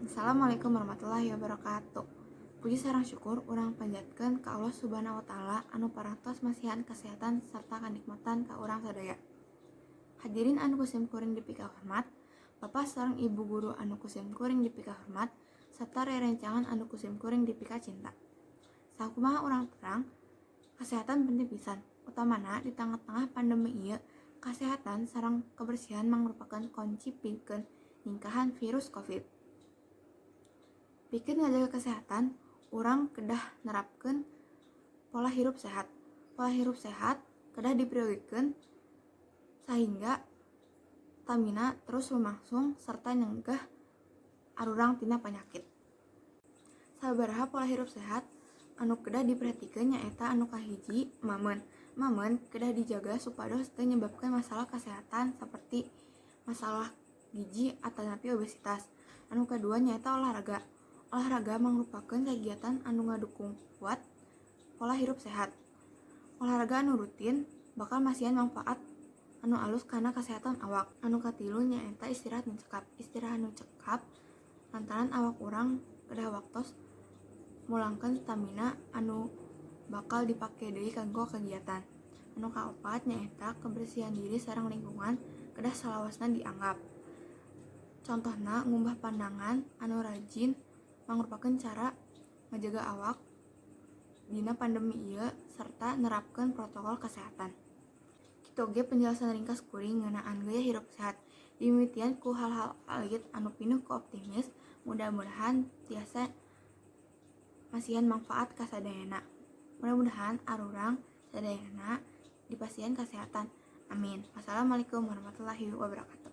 Assalamualaikum warahmatullahi wabarakatuh. Puji sareng syukur urang panjatkeun ka Allah Subhanahu wa Ta'ala anu parantos masihan kesehatan serta kanikmatan ka urang sadaya. Hadirin anu ku sim kuring dipika hormat, Bapak sareng Ibu guru anu ku sim kuring dipika hormat, serta rerencangan anu ku sim kuring dipika cinta. Sakumaha urang terang, kesehatan penting pisan, utamana di tengah-tengah pandemi ieu. Kesehatan sareng kebersihan mangrupakeun kunci pikeun nyingkahan virus Covid. Pikeun ngajaga kesehatan, urang kedah nerapkeun pola hirup sehat. Pola hirup sehat kedah dipriogikeun sehingga stamina terus lumangsung serta nyegah arurang tina penyakit. Sababaraha pola hirup sehat anu kedah diperhatikeun nyaeta anu kahiji, mameun. Mameun kedah dijaga supados teu nyebabkeun masalah kesehatan seperti masalah gizi atanapi obesitas. Anu kadua nyaeta olahraga. Olahraga mangrupakeun kegiatan anu ngadukung kuat pola hirup sehat. Olahraga anu rutin bakal masihan manfaat anu alus kana kesehatan awak. Anu katilu nyaeta istirahat nu cekap. Istirahat nu cekap lantaran awak urang kedah waktos mulangkeun stamina anu bakal dipake deui kanggo kegiatan. Anu kaopat nyaeta kebersihan diri sareng lingkungan kedah salawasna dianggap. Contohna, ngumbah panangan anu rajin mangrupakeun cara ngajaga awak dina pandemi ieu serta nerapkeun protokol kesehatan. Kitu oge penjelasan ringkas kuring ngeunaan gaya hirup sehat. Dimimitian ku hal-hal alit anu pinuh ku optimis, mudah-mudahan tiasa masihan manfaat ka sadayana. Mudah-mudahan arurang sadayana dipasihan kesehatan. Amin. Wassalamualaikum warahmatullahi wabarakatuh.